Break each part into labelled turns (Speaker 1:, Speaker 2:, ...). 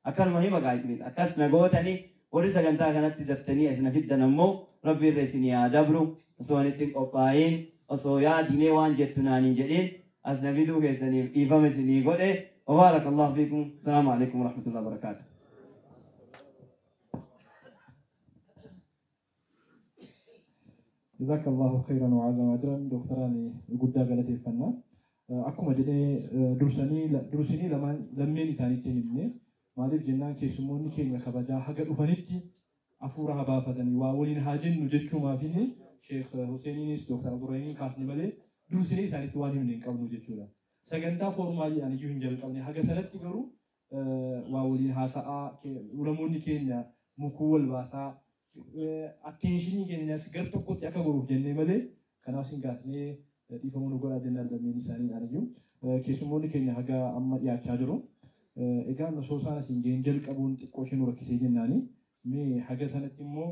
Speaker 1: Akkanuma hima gaayitimiidha. Akkas na gootanii warri sagantaa kanatti daftanii as na fiddan ammoo Rabbi irra isinii haa dabru. Osoo ani ittiin qophaa'in, osoo yaadimee waan jettu naan hin jedhin as na fiduu keessaniif dhiifama isinii godhe. وبارك الله فيكم. السلام عليكم ورحمة الله وبركاته.
Speaker 2: جزاك الله خيرا وعظم أجرا دكتوراني guddaa galateeffanna. Akkuma jedhee dursanii lamaan lammeen isaaniitti himne, maaliif jennaan keessummoonni keenya kabajaa haga dhufanitti hafuura haa baafatanii waa waliin haa jennu jechuumaafini Sheekh Huseeniinis Dooktar Abdurrahiimiin kaasne malee dursinee isaanitti waan himne hin qabnu jechuudha. Sagantaa formaaliidhaan iyyuu hin jalqabne, haga sanatti garuu waa waliin haasa'aa, ulamoonni keenya mukuu wal baasaa, attentionii keenyas gar tokkotti akka goruuf jennee malee kanaaf sin gaafnee dhiifama nu godhaa jennaan lammeen isaaniidhaan iyyuu. Keessummoonni keenya haga amma dhiyaachaa jiru. Egaa osoo isaan asiin ga'een jalqabuun xiqqoo ishee nu rakkisee jennaani. Mee haga sanatti immoo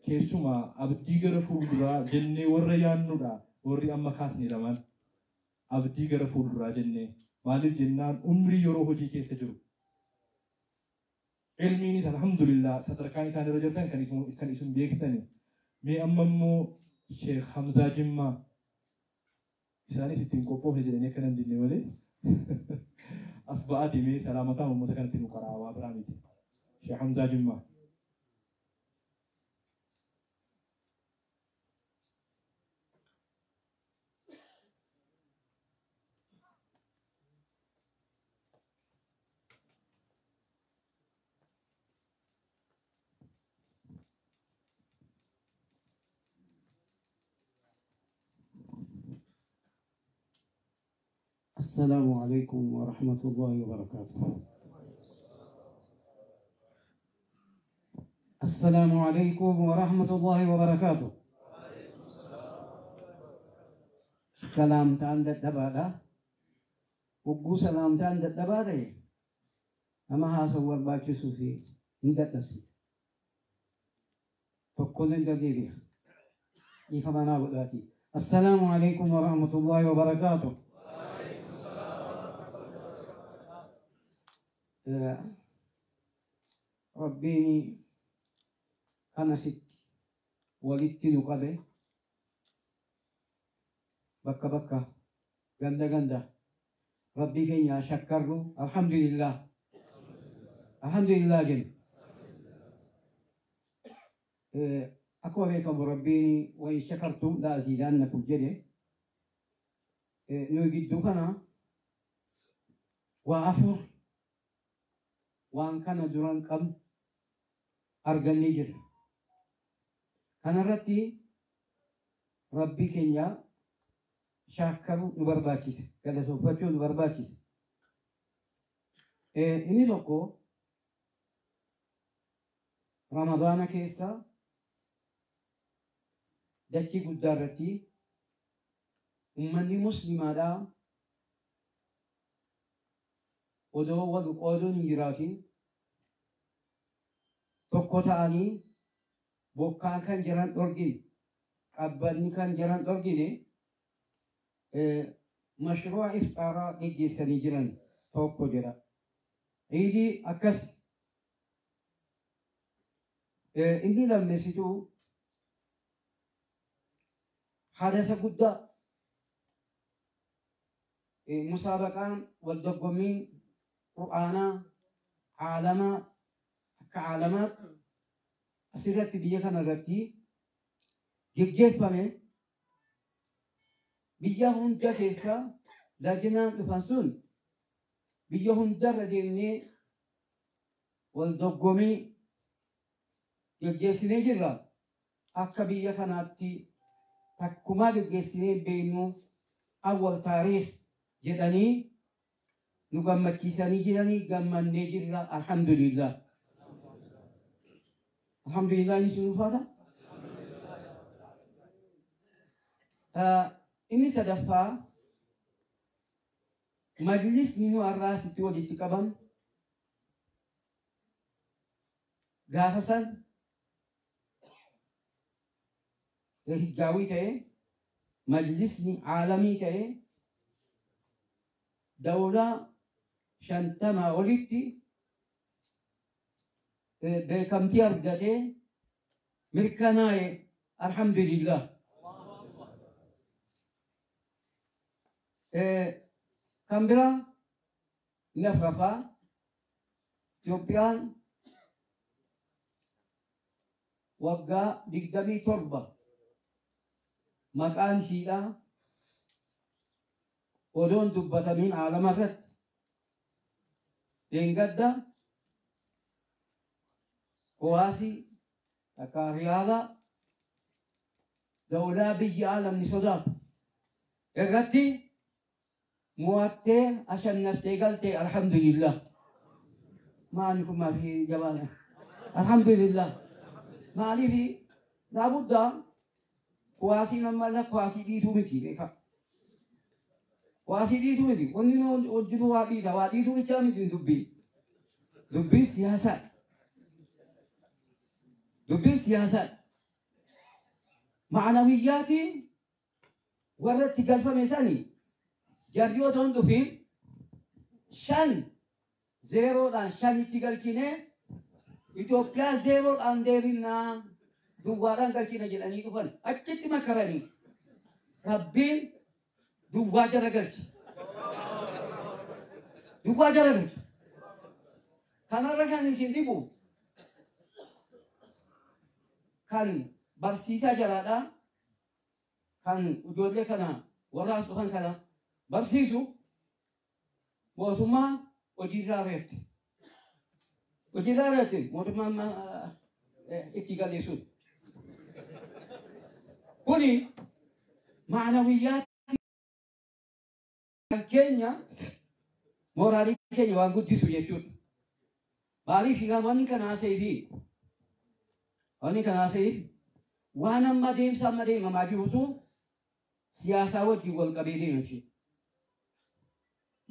Speaker 2: keessumaa abdii gara fuulduraa jennee warra yaannudha warri amma kaasne lamaan. Abdii gara fuulduraa jennee maaliif jennaan umrii yeroo hojii keessa jiru. Ilmiinis alhamdulillah sadarkaan isaan irra jirtan kan isin beektani. Mee amma immoo Sheekh Hamzaa Jimmaa isaanis ittiin qophoofne jedhanii akka nan dinne malee as ba'aati mee salaamataa uummata kanatti nu qaraa, waa biraa miti. Sheekh Hamzaa Jimmaa.
Speaker 3: السلام عليكم ورحمة الله وبركاته. السلام عليكم ورحمة الله وبركاته. سلامتان دبادة وقو سلامتان دبادة أما هاسو برباچسو في عند تفسير فكل دقيقة إفهمنا بداتي. السلام عليكم ورحمة الله وبركاته. ربيني أنا ست ولدت نقبه بكا بكا غندا غندا ربي كينيا شكروا الحمد لله الحمد لله جن أكو بكم ربيني وإن شكرتم لأزيدنكم جده نوجد كنا وأفر وان كان دران قم أرجلني جر كان رتي ربي كنيا شاكرو نبرباتيس كذا سوفتشو نبرباتيس إني لوكو رمضان كيسا دتي قدرتي أمني مسلمة دا odoo wal qooduun hin jiraatin tokko ta'anii bokkaan kan jiran dhorgine qabbanni kan jiran dhorgine mashruuca iftaaraa geggeessanii jiran tokko jedha. Iidii akkas inni lammeessituu hadasa guddaa musaabaqaan wal dorgommiin qur'aanaa caalamaa akka caalamaatti asirratti biyya kanarratti geggeeffame biyya hunda keessa lajinaan dhufan sun biyya hundarra deemnee wal dorgommii geggeessinee jirra. Akka biyya kanaatti takkumaa geggeessinee beeknu awwal taariikh jedhanii nu gammachiisanii jiranii gammannee jirra. Alhamdulillah. Alhamdulillah inni sun ulfaata. Inni sadaffaa majlisni nu har'aa sitti walitti qaban gaafa san hijjaawii ta'e majlisni caalamii ta'e dawlaa 50 olitti Beekamtii argatee mirkanaa'e, alhamdulillah. Kan biraa inni afuraffaa, Itoophiyaan waggaa 27 maqaan ishiidhaa odoon dubbatamiin aalama irratti dheengadda kowaasii takka riyaala dawlaa biyya aalamni sodaatu irratti mo'attee ashannaftee galtee, alhamdulillah. Maali kun maafi jabaana, alhamdulillah. Maaliif laabudda kuwaasiin amma kuwaasii dhiituu miti, beeka, kuwaasii dhiituu miti. Wanni hojjetu waa dhiita, waa dhiituu bichaa miti. Dubbiin dubbiin siyaasaa, dubbiin siyaasaa ma'anawiyyaatiin warra itti galfame sani jarri otoo hin dhufin 5-0dhaan 5tti galchine, Itoophiyaa 0dhaan deebinnaa, duwwaadhaan galchina jedhanii dhufan. Achitti makaranii Rabbiin duwwaa jara galche. Duwwaa jara galche. Kanarra kan isin dhibu kan barsiisaa jaraadhaa, kan ijoollee kana warra as dhufan kana barsiisu mootummaan hojiirraa reetti. Hojiirraa reetti mootummaan itti galee sun. Kuni ma'anawiyyaa keenya, mooraalii keenya waan guddisu jechuudha. Maaliif wanni kana haasa'eefi wanni kana haasa'eef waan amma deemsa amma deemamaa jirutu siyaasaa wajjin wal qabee deema jechuudha.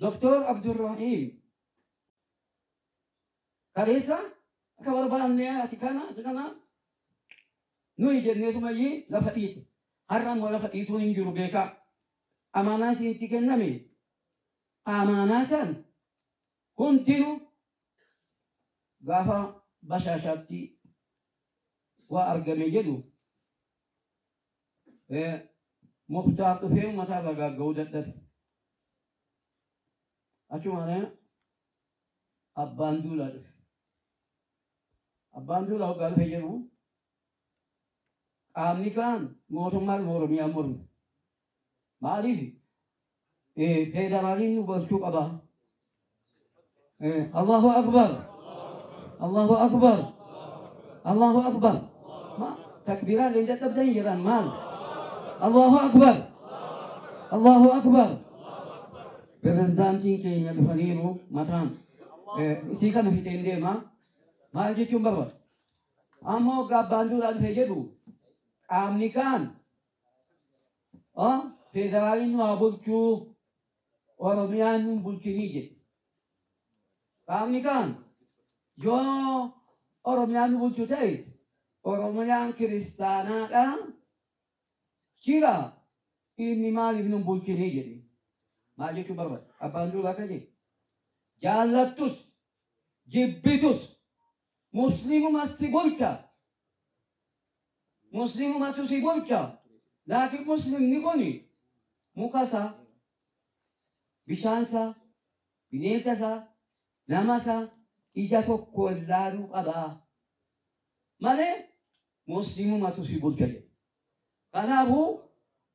Speaker 3: Doktor Abdurrahim kaleessa akka barbaanne ati kana ati kana nuyi jenneetumayyii lafa dhiite. Har'a immoo lafa dhiituun hin jiru, beekaa. Amaanaa isinitti kenname, amaanaa san hundinuu gaafa bashaashaatti waa argame jedhu Muktaar dhufee uummata irra gaagga'uu dadhabe. Achumaan abbaan duulaa dhufe. Abbaan duulaa hoggaa dhufe jedhu qaamni kaan mootummaan Oromiyaa morme. Maaliif federaaliin nu bulchuu qaba. Allahu akbar! Allahu akbar! Allahu akbar! Takbiiraa illee dadhabdan jedhan maal? Allahu akbar! Allahu akbar! Pirezidaantiin keenya dhufaniiru mataan. Isii kana fixeen deema. Maal jechuun barbaada? Amma hoggaa abbaan duulaa dhufe jedhu qaamni kaan federaaliin nu haa bulchuu, Oromiyaan nu bulchinii jedhe. Qaamni kaan yoo Oromiyaan nu bulchu ta'e Oromiyaan kiristaanaadha jira, inni maaliif nu bulchinii jedhe. Maal jechuun barbaada? Abbaan duulaa akka jedhe jaallattus jibbitus muslimumas si bulcha. Muslimumatu si bulcha. Laakiin muslimni kun mukasaa, bishaansaa, bineensasaa, namasaa ija tokko ilaaluu qabaa. Malee muslimumatu si bulcha jedhe. Kanaafuu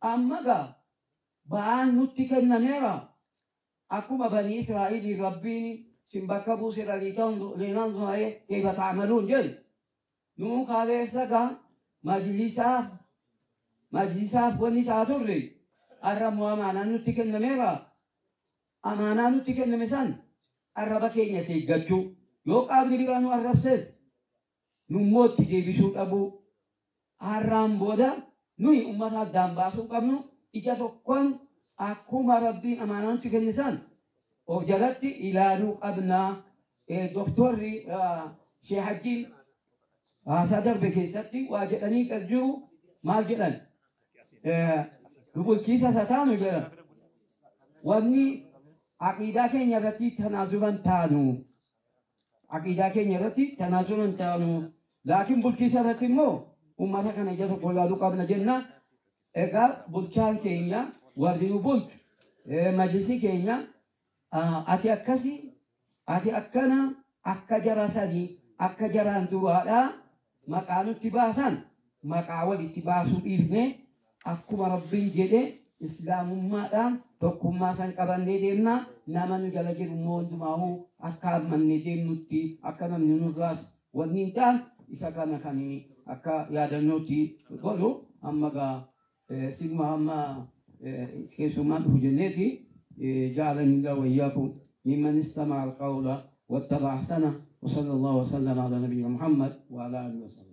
Speaker 3: amma gaa ba'aan nutti kennameera. Akkuma banii Israa'eliin Rabbiin sin bakka buuseera linanzura kayfa ta'maluun jedhe. Nuu kaleessa gaa majlisaaf wanni ta'aa turre har'a immoo amaanaan nutti kennameera. Amaanaa nutti kenname san arraba keenya seeggachuu, yoo qaamni biraa nu arrabses nummoo itti deebisuu dhabuu. Har'aan booda nuyi uummata addaan baasuu qabnu, ija tokkoon akkuma Rabbiin amaanaa nutti kenne san of jalatti ilaaluu qabna. Doktorri Sheekh Hajjiin haasaa darbe keessatti waa jedhanii jiru. Maal jedhan? Nu bulchiisa isa taanu jedhan. Wanni aqiidaa keenya irratti tanaazuban taanu. Aqiidaa keenya irratti tanaasuun hin taanu. Laakiin bulchiisa irratti immoo uummata kana ija tokko ilaaluu qabna jenna. Egaa bulchaan keenya warri nu bulchu majlisii keenya ati akkasii ati akkana akka jara sadii akka jaraan duraadhaa maqaa nutti baasan maqaa walitti baasuu dhiifne akkuma Rabbiin jedhe islaamummaadhaan tokkummaa san qabannee deemna. Nama nu jala jiru immoo hundumaa'uu akka hammannee deemnutti akka namni nurraas wanni hin taane isa kana kan akka yaadannootti godhu amma gaa sigma amma keessummaan dhufu jenneeti. جعلني الله وإياكم ممن استمع القول واتبع أحسنه، وصلى الله وسلم على نبينا محمد وعلى آله وصحبه.